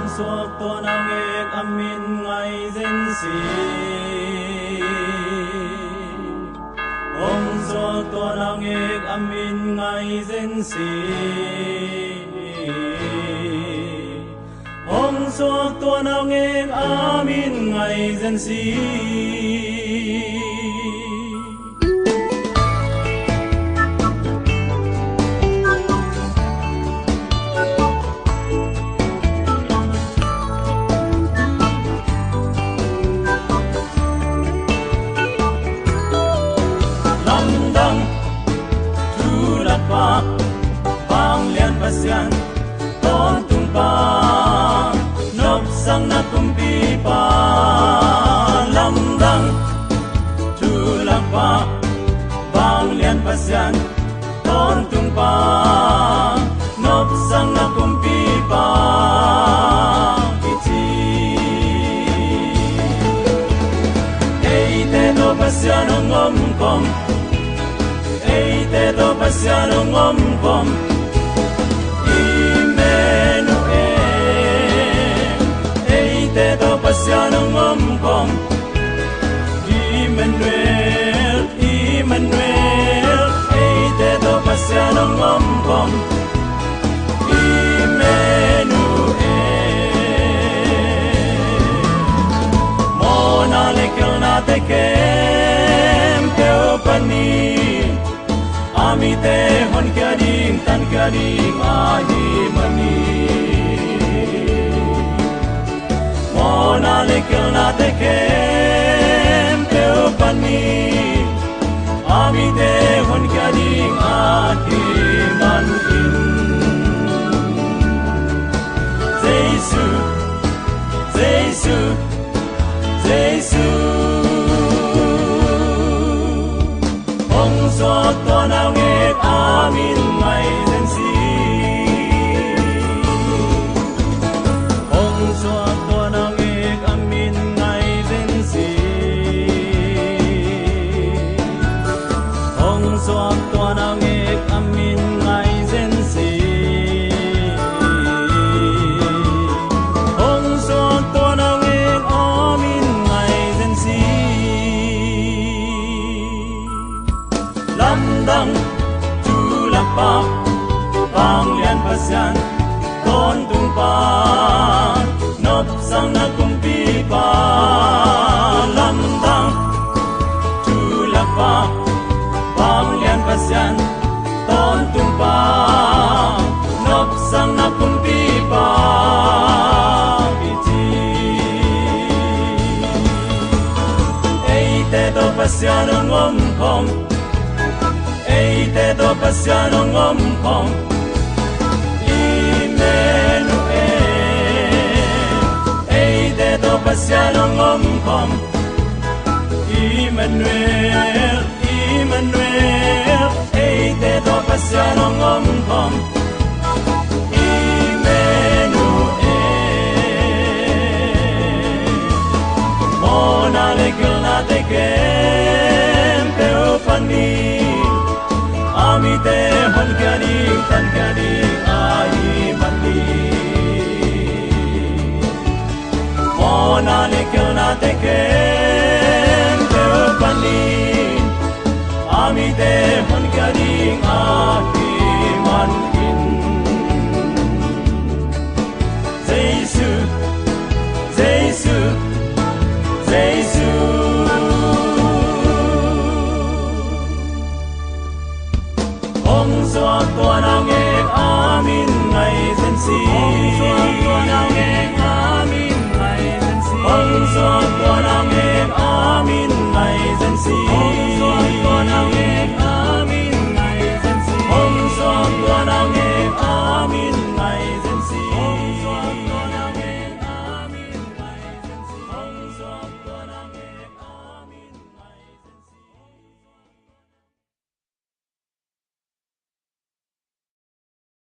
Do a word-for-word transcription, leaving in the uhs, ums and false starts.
Suak tua nang ek a min ngai zen si. Hong suak tua nang ek a min ngai zen si. Hong suak tua nang ek a min ngai zen si. Lamdang, thulakpa, vanglian Pasian, tawntung pa, nopsakna kumpipa. Lamdang, thulakpa, vanglian Pasian, tawntung pa, nopsakna kumpipa i ci. Eite tawh Pasian hong omkhawm, eite tawh Pasian hong omkhawm, Emmanuel. Eite tawh Pasian hong omkhawm, Emmanuel, Emmanuel. Eite tawh Pasian hong omkhawm, Emmanuel. Mawhna le khelhnate khempeuh panin a mite honkhia ding, tankhia ding ahih manin, mawhna le khelhnate khempeuh panin a mite honkhia ding ahih manin, Jesu, Jesu, Jesu, hong suak tua nang ek a min ngai zen si. Hong suak tua nang ek a min ngai zen si. Hong suak tua nang ek a min ngai zen si. Hong suak tua nang ek a min ngai zen si. Lamdang, thulakpa, vanglian Pasian, tawntung pa, nopsakna kumpipa. Lamdang, thulakpa, vanglian Pasian, tawntung pa, nopsakna kumpipa i ci. Eite tawh Pasian hong omkhawm, eite tawh Pasian hong omkhawm, Emmanuel. Eite tawh Pasian hong omkhawm, Emmanuel, Emmanuel. Eite tawh Pasian hong omkhawm, Emmanuel. Mawhna le khelhnate khempeuh panin a mite honkhia ding, tankhia ding ahih manin, mawhna le khelhnate khempeuh